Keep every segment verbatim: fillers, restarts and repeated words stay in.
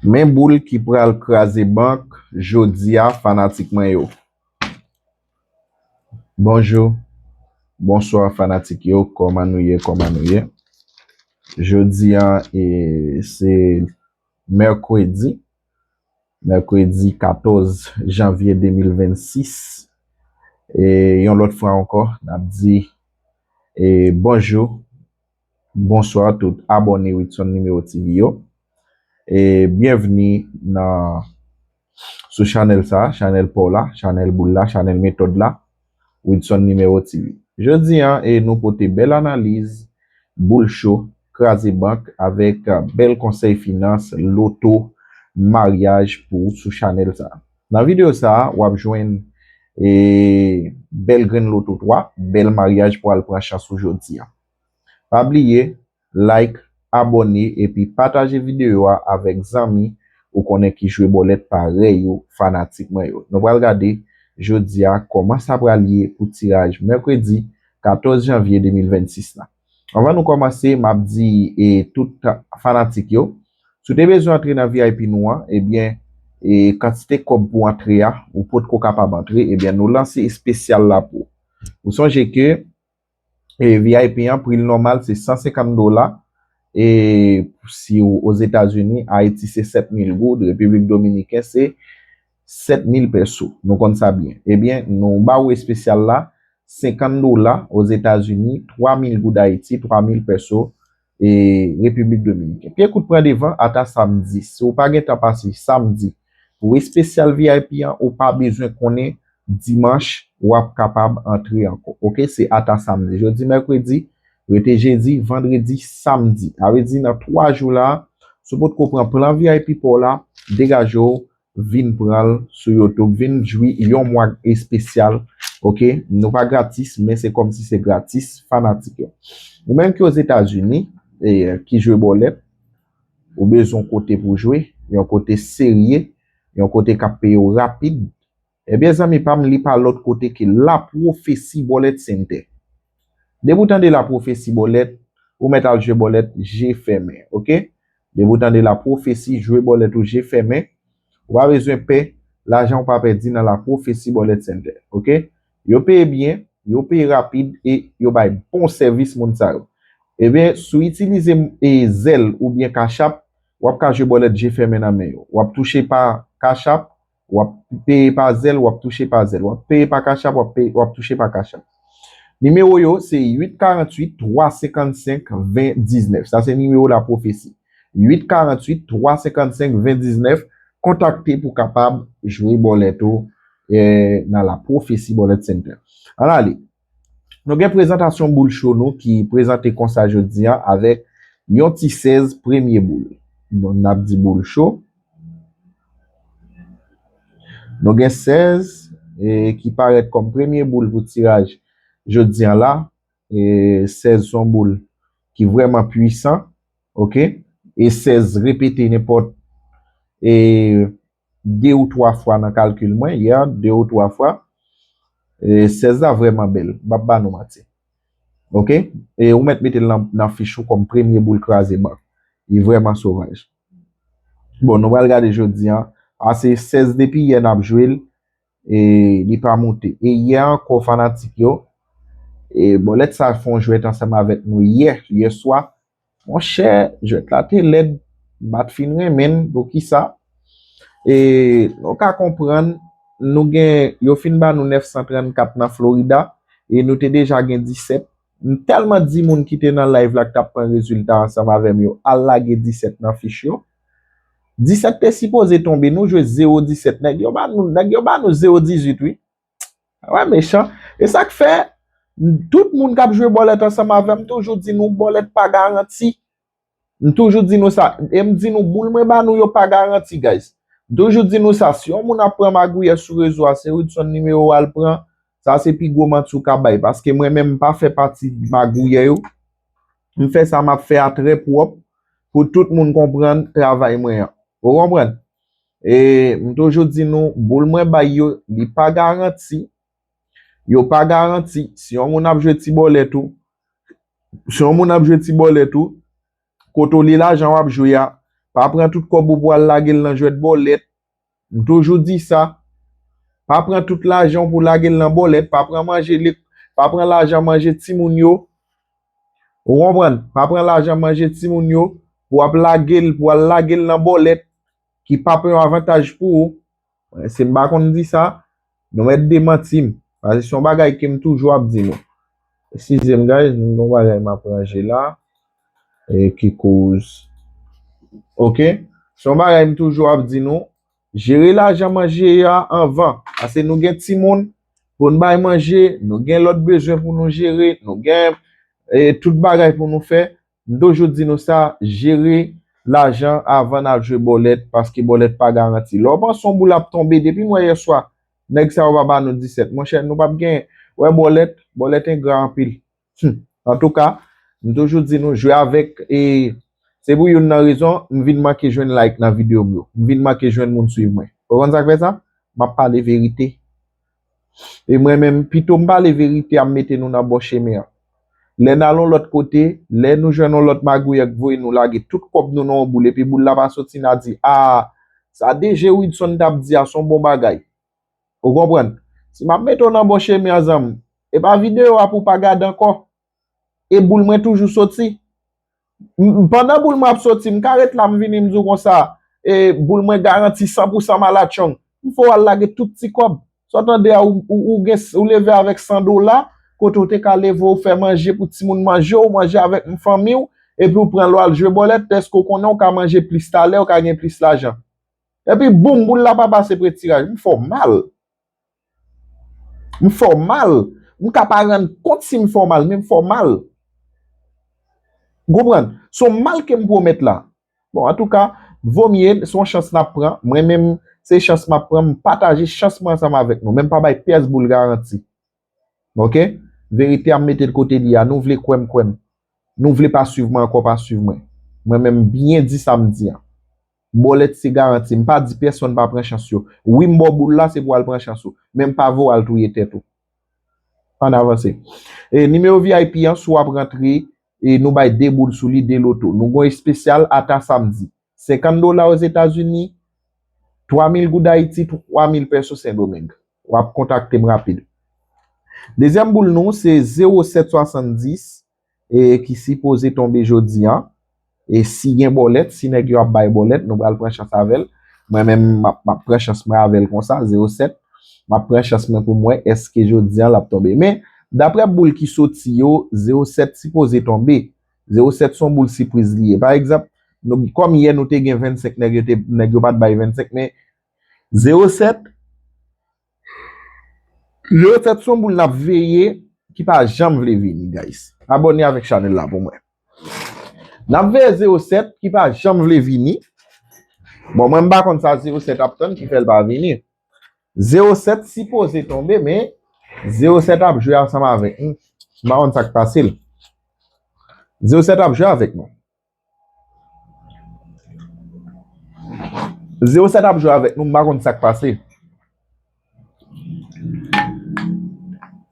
Men boul ki pral kraze bank jodi a, fanatik mwen yo. Bonjou, bonswa fanatik yo, kòman nou ye, kòman nou ye? Jodi a, e, se mèkredi, mèkredi katòz janvye de mil vennsis. E yon lòt fwa ankò, n ap di, e, bonjou, bonswa tout abòne Widson Numéro T V yo. E byenvni nan, sou chanèl sa, chanèl pa w la, chanèl boul la, chanèl metòd la, Widson Numéro T V. Jodi a, e nou pote bèl analiz, boul cho, kraze bank avèk, a, bèl konsèy finans, loto, maryaj pou ou sou chanèl sa. Nan videyo sa, w ap jwenn, e, bèl grenn loto twa, bèl maryaj pou al pran chans ou jodi a. Pa bliye, like, abòne epi pataje videyo a avèk zanmi ou konnen ki jwe bòlèt parèy ou, fanatik mwen yo. Nou pral gade jodi a kòman sa pral ye pou tiraj mèkredi katòz janvye de mil vennsis la. Anvan nou kòmanse, m ap di, e, tout fanatik yo, si w te bezwen antre nan V I P nou an, ebyen, e, kantite kòb pou antre a, ou potko kapab antre, ebyen, nou lanse espesyal la pou ou. Ou sonje ke, e, V I P an, pri l nòmal se san senkant dola, e, si w Ozetazini, Ayiti se sèt mil goud, Repiblik Dominiken se sèt mil pèso. Nou konn sa byen. Ebyen, nou ba w espesyal la, senkant dola Ozetazini, twa mil goud Ayiti, twa mil pèso, e, Repiblik Dominiken. Pye kout pran devan ata samdi. Si w pa gen tan pase samdi pou espesyal V I P an, ou pa bezwen konnen dimanch w ap kapab antre ankò. Oke, se ata samdi. Jodi mèkredi, rete jedi, vandredi, samdi. Sa vle di nan twa jou la, si w potko pran plan V I P pa w la, degaje w, vin pran l sou YouTube, vin jwi yon mwa espesyal. Oke, nou pa gratis, men se kòmsi se gratis, fanatik yo. Ou menm ki Ozetazini, e, ki jwe bòlèt, ou bezwen yon kote pou jwe, yon kote serye, yon kote k ap peye w rapid. Ebyen, zanmi pa m, li pa lòt kote ke La Prophetie Bullet Center. Depi w tande La Prophetie Bullet, ou mèt al jwe bòlèt je fèmen, oke? Depi w tande La Prophetie, jwe bòlèt ou je fèmen, ou pa bezwen pè, lajan w pa pèdi nan La Prophetie Bullet Center, oke? Yo peye byen, yo peye rapid e yo bay bon sèvis moun sa yo. Ebyen, si w itilize, e, Zelle oubyen Cash App, w ap ka jwe bòlèt je fèmen nan men yo. W ap touche pa Cash App, w ap peye pa Zelle, w ap touche pa Zelle. W ap peye pa Cash App, w ap peye, w ap touche pa Cash App. Nimewo yo se uit karant uit, twa senkannsenk, ven diznèf. Sa se nimewo La Prophetie. Uit karant uit, twa senkannsenk, ven diznèf. Kontakte pou kapab jwe bòlèt ou, e, nan La Prophetie Bullet Center. Ann ale. Nou gen prezantasyon boul cho nou ki prezante konsa jodi a avèk yon ti sèz premye boul. Bon, n ap di boul cho. Nou gen sèz, e, ki parèt kòm premye boul pou tiraj jodi a la. E, sèz se yon boul ki vrèman pwisan, oke? E sèz repete nenpòt, e, de ou twa fwa nan kalkil mwen, yeah, de ou twa fwa. E, sèz la vrèman bèl, m p ap ba nou manti. Oke? E ou mèt mete l nan, nan fich ou kòm premye boul kraze bank. Li vrèman sovaj. Bon, nou pral gade jodi a. A se sèz depi yè n ap jwe l, e li pa moute. E yè ankò, fanatik yo, e bòlèt sa fè yon jwèt ansanm avèk nou yè, yè swa. Monchè, jwèt la te lèd, m pa t fin renmen l, poukisa? E nou ka konprann, nou gen, yo fin ba nou nèf san trannkat nan Florida, e nou te deja gen disèt. M tèlman di moun ki te nan live la ki t ap pran rezilta ansanm avè m yo, al lage disèt nan fich yo. Disèt te sipoze tonbe, nou jwe zewo disèt. Nèg yo ba nou, nèg yo ba nou zewo dizuit, wi. Wè mechan. E sa k fè, tout moun k ap jwe bòlèt ansanm avè m toujou di nou bòlèt pa garanti. M toujou di nou sa. E m di nou, boul mwen ba nou yo pa garanti, guys. M toujou di nou sa. Si yon moun ap pran magouyè sou rezo a, se Widson Numéro al pran. Sa se pi gwo manti ou ka bay. Paske mwen menm, m pa fè pati magouyè yo. M fè sa m ap fè a trè pwòp pou tout moun konprann travay mwen an. Ou konprann? E m toujou di nou, boul mwen bay yo, li pa garanti. Yo pa garanti. Si yon moun ap jwe ti bòlèt ou, si yon moun ap jwe ti bòlèt ou, kote w li lajan w ap jwe a, Pa pran tout kòb ou pou al lage l nan jwèt bòlèt. M toujou di sa. Pa pran tout lajan w pou lage l nan bòlèt. Pa pran manje li, pa pran lajan manje timoun yo. Ou konprann? Pa pran lajan manje timoun yo pou ap lage l, pou al lage l nan bòlèt ki p ap yon avantaj pou ou. Mwen, si m pa konn di sa, nou mèt demanti m. Paske se yon bagay ke m toujou ap di nou. Eskize m, guys, m gen yon bagay m ap ranje la. E ki koz. Oke? Se yon bagay m toujou ap di nou. Jere lajan manje a anvan. Paske nou gen timoun pou n bay manje, nou gen lòt bezwen pou nou jere, nou gen, e, tout bagay pou nou fè. M toujou di nou sa, jere lajan avan n al jwe bòlèt, paske bòlèt pa garanti. Lè w panse yon boul ap tonbe, depi m wè yèswa, nèg sa yo pa ba nou disèt. Monchè, nou p ap gen, wè bòlèt, bòlèt engra anpil. Hmm. Antouka, m toujou di nou, jwe avèk, e se pou youn nan rezon, m vin manke jwenn like nan videyo m yo. M vin manke jwenn moun swiv mwen. Ou konn sa k fè sa? M ap pale verite. E mwen menm, pito m pale verite a, m mete nou nan bon chemen an. Lè n al yon lòt kote, lè nou jwenn yon lòt magouyè k voye nou lage tout kòb nou nan yon boul, epi boul la pa soti, n a di, a, sa D J Widson t ap di a, se yon bon bagay. Ou konprann? Si m ap mete w nan bon chemen an, zanmi, e pa videyo a pou w pa gade ankò. E boul mwen toujou soti. M, m, pandan boul mwen ap soti, m ka ret la, m vini, m di w konsa, e, boul mwen garanti san pou san malatchong. M fè w al lage tout ti kòb. Sa w tande a, ou, ou, ou gen, ou leve avèk san dola, kote w te ka leve, w fè manje pou timoun manje, w manje avèk fanmi w, epi w pran l w al jwe bòlèt, dèske w konnen w ka manje plis talè, w ka gen plis lajan. Epi boum, boul la pa pase pre tiraj. M fè w mal. M fè w mal. M ka pa rann kont si m fè w mal, men m fè w mal. Ou konprann? Se yon mal ke m pwomèt la. Bon, antouka, vomye, se yon chans n ap pran. Mwen menm, se chans m ap pran. M pataje chans mwen ansanm avèk nou. Men m pa bay pyès boul garanti. Oke? Verite a m mete l kote li a. Nou vle kwè m, kwè m. Nou vle pa swiv mwen ankò, pa swiv mwen. Mwen menm, m byen di sa m di an. Bòlèt se garanti. M pa di pèsonn pa pran chans yo. Wi, m ba w boul la, se pou w al pran chans ou. Men m pa vle w al touye tèt ou. Ann avanse. E nimewo V I P an, si w ap rantre, e nou bay de boul sou li, de loto. Nou gen yon espesyal ata samdi. Senkant dola Ozetazini, twa mil goud Ayiti, twa mil pèso Sendomeng. W ap kontakte m rapid. Dezyèm boul nou, se zewo sèt swasanndis, e ki sipoze tonbe jodi a. E si gen bòlèt, si nèg yo ap bay bòlèt, nou pral pran chans avè l. Mwen menm, m ap, m ap pran chans mwen avè l konsa, zewo sèt. M ap pran chans mwen pou m wè èske jodi a l ap tonbe. Men, daprè boul ki soti yo, zewo sèt sipoze tonbe. Zewo sèt se yon boul sipriz li ye. Pa egzanp, nou, kòm yè nou te gen vennsenk nèg, yo te, nèg yo pa t bay vennsenk, men zewo sèt, zewo sèt se yon boul n ap veye ki pa janm vle vini, guys. Abòne avèk chanèl la pou mwen. N ap veye zewo sèt ki pa janm vle vini. Bon, mwen m pa konn sa zewo sèt ap tann ki fè l pa vini. Zewo sèt sipoze tonbe, men zewo sèt ap jwe ansanm avèk nou. M pa konn sa k pase l. Zewo sèt ap jwe avèk nou. Zewo sèt ap jwe avèk nou, m pa konn sa k pase.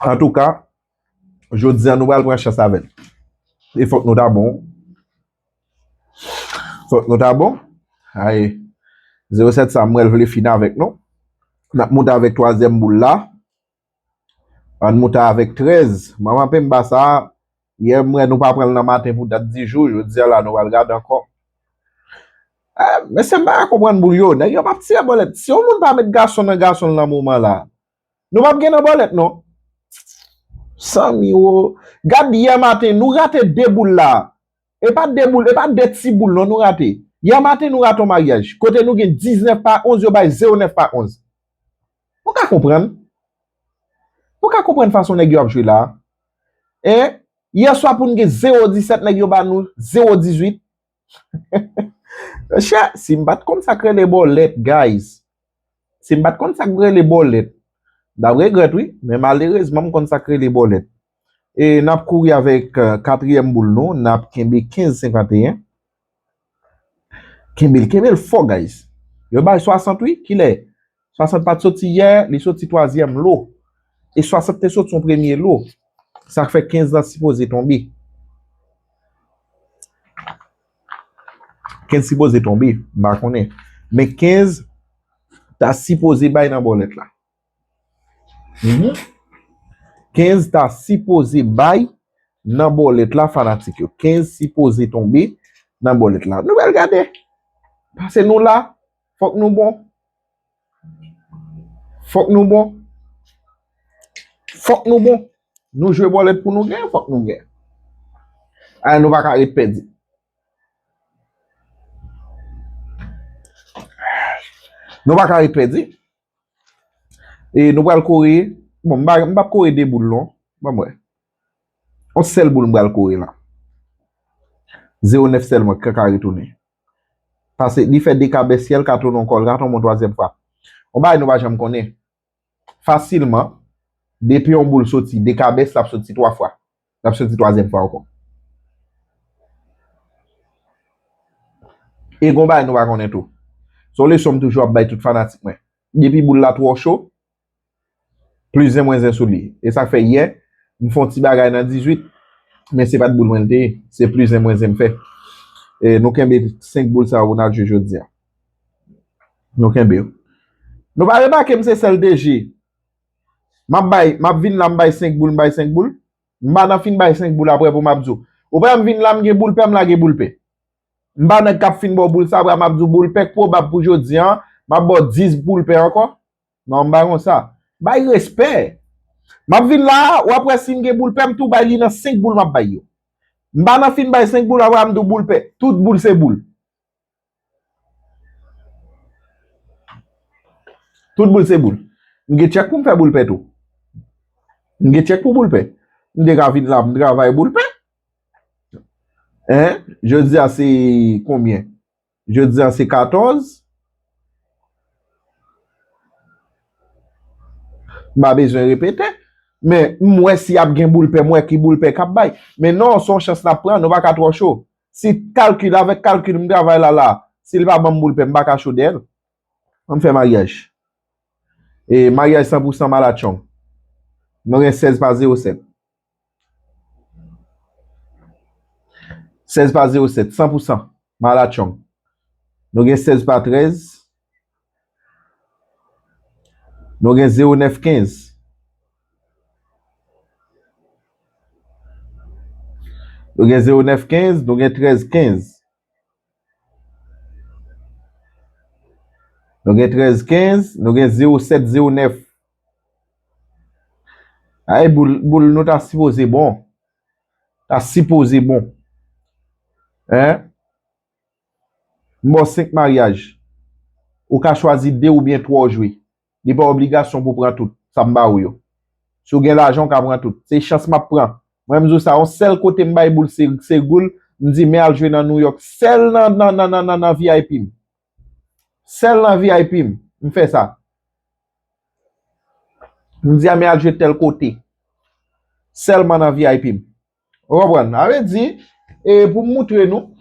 Antouka, jodi a nou pral pran chans avè l. E fòk nou ta bon. Fòk nou ta bon. Ay, zewo sèt sa, m wè l vle fin avèk nou. N ap moute avèk twazyèm boul la. Ann moute avèk trèz. Manman penba sa, yè m wè nou pa pran l nan maten pou dat dis jou, jodi a la nou pral gade ankò. Eh, mesye, m pa ka konprann boul yo. Nèg yo p ap tire bòlèt. Si yon moun pa met gason nan gason l nan moman la, nou p ap gen nan bòlèt, non. Sanmi wo. Gad yè maten, nou rate de boul la. E pa de boul, e pa de ti boul non nou rate. Yè maten nou rate yon maryaj. Kote nou gen diznèf pa onz, yo bay zewo nèf pa onz. Ou ka konprann? Ou ka konprann fason nèg yo ap jwe la? Hein? Yè swa pou n gen zewo disèt, nèg yo ba nou zewo dizuit. Monchè, si m pa t konn sa k rele bòlèt, guys. Si m pa t konn sa k rele bòlèt, n ap regrèt, wi, men malerezman, m konn sa k rele bòlèt. E n ap kouri avèk, eh, katriyèm boul nou, n ap kenbe kenz senkanteyen. Kenbe l, kenbe l fò, guys. Yo bay swasant, wi, kilè? Swasant pa t soti yè, li soti twazyèm lo. E swasant te soti yon premye lo. Sa k fè kenz lan sipoze tonbe. Kenz sipoze tonbe, m pa konnen. Men kenz ta sipoze bay nan bòlèt la. Mhm. Kenz ta sipoze bay nan bòlèt la, fanatik yo. Kenz sipoze tonbe nan bòlèt la. Nou pral gade. Paske nou la, fòk nou bon. Fòk nou bon. Fòk nou bon. Nou jwe bòlèt pou nou gen, fòk nou gen. Ay, nou pa ka ret pèdi. Nou pa ka ret pèdi. E nou pral kore. Bon, m pa, m p ap kore de boul non. Ban m wè. On sèl boul m pral kore la. Zewo nèf sèlman k ka retounen. Paske li fè de kabès, syèl ka tounen ankò, l ka tonbe yon twazyèm fwa. On bagay nou pa janm konnen. Fasilman, depi yon boul soti de kabès, l ap soti twa fwa. L ap soti twazyèm fwa ankò. E gon bagay nou pa konnen tou. Se yon leson m toujou ap bay tout fanatik mwen. Depi boul la twò cho, plis zen mwen zen sou li. E sa k fè yè, m fè yon ti bagay nan dizuit, men se pa t boul mwen l te ye. Se plis zen mwen zen m fè. E nou kenbe senk boul sa yo pou n al jwe jodi a. Nou kenbe yo. Nou pa remake m se sèl D J. M ap bay, m ap vin la, m bay senk boul, m bay senk boul. M pa nan fin bay senk boul apre pou m ap di w. Ou pa wè m vin la, m gen boul pè, m lage boul pè. M pa nèg k ap fin ba w boul sa, apre m ap di w boul pè k pwobab pou jodi a, m ap ba w dis boul pè ankò. Non, m pa konsa. Bay respè. M ap vin la, w ap wè si m gen boul pè, m tou bay li nan senk boul m ap bay yo. M pa nan fin bay senk boul, apre m di w boul pè. Tout boul se boul. Tout boul se boul. M gen tchèk pou m fè boul pè tou. M gen tchèk pou boul pè. M te ka vin la, m travay boul pè. Hein? Jodi a se konbyen? Jodi a se katòz. M pa bezwen repete. Men m wè si ap gen boul pè, m wè ki boul pè k ap bay. Men non, se yon chans n ap pran, nou pa ka twò cho. Si kalkil, avèk kalkil m travay la la, si l pa ban m boul pè, m pa ka cho dèyè l. Ann fè maryaj. E maryaj san pou san malatchong. Nou gen sèz pa zewo sèt. Sèz pa zewo sèt, san pou san malatchong. Nou gen sèz pa trèz. Nou gen zewo nèf kenz. Nou gen zewo nèf kenz, nou gen trèz kenz. Nou gen trèz kenz, nou gen zewo sèt zewo nèf. Ay, boul, boul nou ta sipoze bon. Ta sipoze bon. Hein? M ba w senk maryaj. Ou ka chwazi de oubyen twa w jwe. Li pa obligasyon pou w pran tout sa m ba ou yo. Si w gen lajan, w ka pran tout. Se chans m ap pran. Mwen, m di w sa, yon sèl kote m bay boul, se, se Goul. M di, men al jwe nan New York. Sèl nan, nan, nan, nan, nan, nan V I P m. Sèl nan V I P m, m fè sa. M di, a, men al jwe tèl kote. Sèlman nan V I P m. Ou konprann? Sa vle di, e, pou m moutre nou,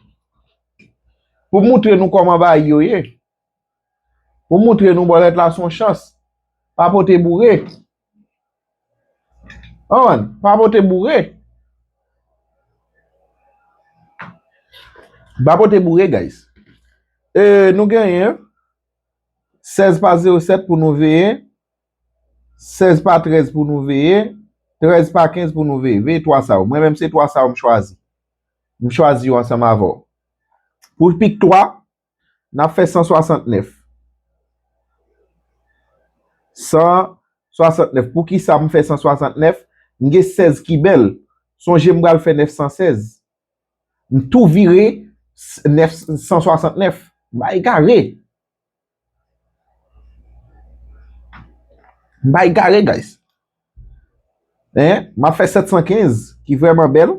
pou m moutre nou kòman bagay yo ye, pou m moutre nou bòlèt la se yon chans. Pa pote boure. Konprann? Pa pote boure. Pa pote boure, guys. E, nou genyen sèz pa zewo sèt pou nou veye. Sèz pa trèz pou nou veye, trèz pa kenz pou nou veye. Veye twa sa yo. Mwen menm se twa sa yo m chwazi. M chwazi yo ansanm avè w. Pou pik twa, n ap fè san swasantnèf. San swasantnèf. Poukisa m fè san swasantnèf? M gen sèz ki bèl. Sonje m pral fè nèf san sèz. M tou vire nèf san swasantnèf. M pa egare. M pa egare, guys. Hein? M ap fè sèt san kenz, ki vrèman bèl.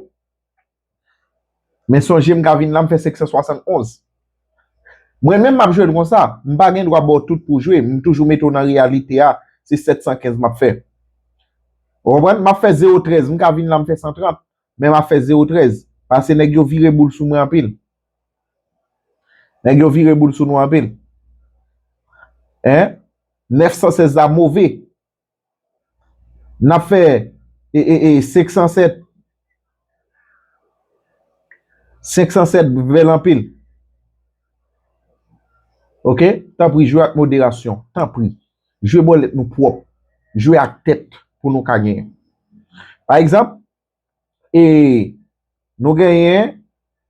Men sonje, m ka vin la, m fè senk san swasann onz. Mwen menm, m ap jwe l konsa. M pa gen dwa ba w tout pou jwe. M toujou mete w nan reyalite a. Se sèt san kenz m ap fè. Ou konprann? M ap fè zewo trèz. M ka vin la, m fè san trant. Men m ap fè zewo trèz. Paske nèg yo vire boul sou mwen anpil. Nèg yo vire boul sou nou anpil. Hein? Nèf san sèz la move. N ap fè, e, e, e, senk san sèt. Senk san sèt bèl anpil. Ok? Tanpri, jwe ak moderasyon. Tanpri. Jwe bòlèt nou pwòp. Jwe ak tèt pou nou ka genyen. Pa egzanp, e nou genyen,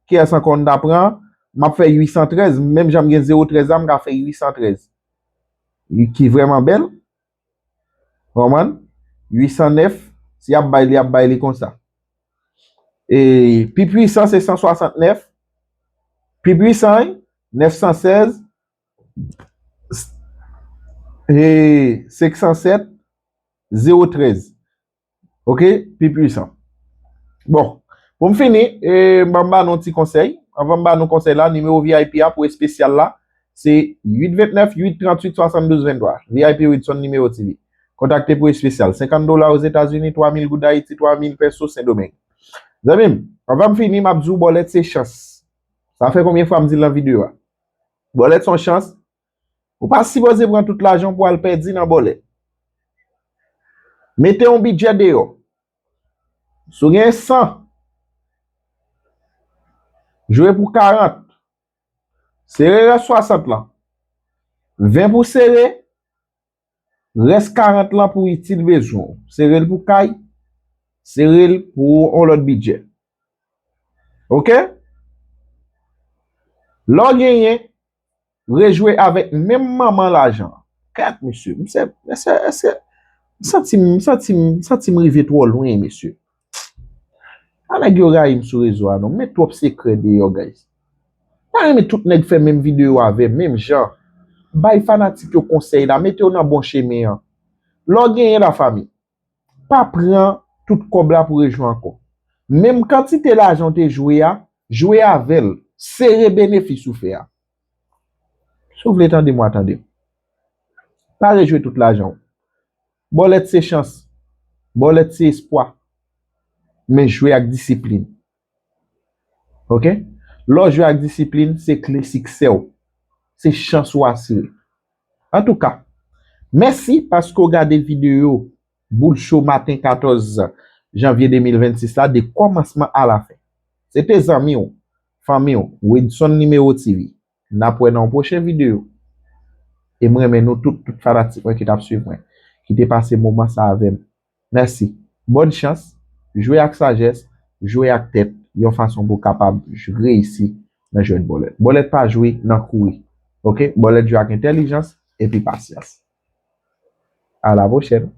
kiyès ankò n ta pran? M ap fè uit san trèz, menm jan m gen zewo trèz la, m ka fè uit san trèz. Ki vrèman bèl. Konprann? Uit san nèf, si y ap bay li, y ap bay li konsa. E pi pwisan se san swasantnèf, pi pwisan, wi, nèf san sèz, e senk san sèt, zewo trèz. Ok? Pi pwisan. Bon, pou m fini, e, ban m ba nou ti konsèy. Anvan m ba nou konsèy la, nimewo V I P a pou espesyal la, se uit vennèf, uit tranntuit, swasanndouz venntwa. V I P Ridson nimewo T V. Kontakte pou espesyal. Senkant dola Ozetazini, twa mil goud Ayiti, twa mil pèso Sendomeng. Zanmi m, anvan m fini, m ap di w bòlèt se chans. Sa fè konbyen fwa m di l nan videyo a? Bòlèt se yon chans. Ou pa sipoze pran tout lajan w pou al pèdi nan bòlèt. Mete yon bidjè deyò. Si w gen san, jwe pou karant. Sere rès swasant lan. Ven pou sere, rès karant lan pou itil bezwen w. Sere l pou kay, sere l pou yon lòt bidjè. Ok? Lè w genyen, rejwe avèk menm manman lajan. Kat, mesye, mesye, èske, èske, m santi m, m santi m, m santi m rive twò lwen, mesye. A nèg yo rayi m sou rezo a non, m met twòp sekrè deyò, guys. M ta renmen tout nèg fè menm videyo avè m, menm jan. Bay fanatik yo konsèy la, mete yo nan bon chemen an. Lè w genyen lafanmi, pa pran tout kòb la pou rejwe ankò. Menm kantite lajan w te jwe a, jwe avè l, sere benefis ou fè a. Si w vle tande m, w a tande m. Pa rejwe tout lajan w. Bòlèt se chans. Bòlèt se espwa. Men jwe ak disiplin. Ok? Lè w jwe ak disiplin, se kle siksè w. Se chans ou asire. Antouka, mèsi paske w gade videyo Boul Cho maten katòz janvye de mil vennsis la, de kòmansman a la fen. Se te zanmi w, fanmi w, Wedson Nimewo T V. N ap wè nan yon pwochen videyo. E m renmen nou tout, tout fanatik mwen ki t ap swiv mwen, ki te pase moman sa avè m. Mèsi. Bòn chans, jwe ak sajès, jwe ak tèt, yon fason pou w kapab j-, reyisi nan jwèt bòlèt. Bòlèt pa jwe nan kouri. Ok? Bòlèt jwe ak entèlijans epi pasyans. A la pwochèn.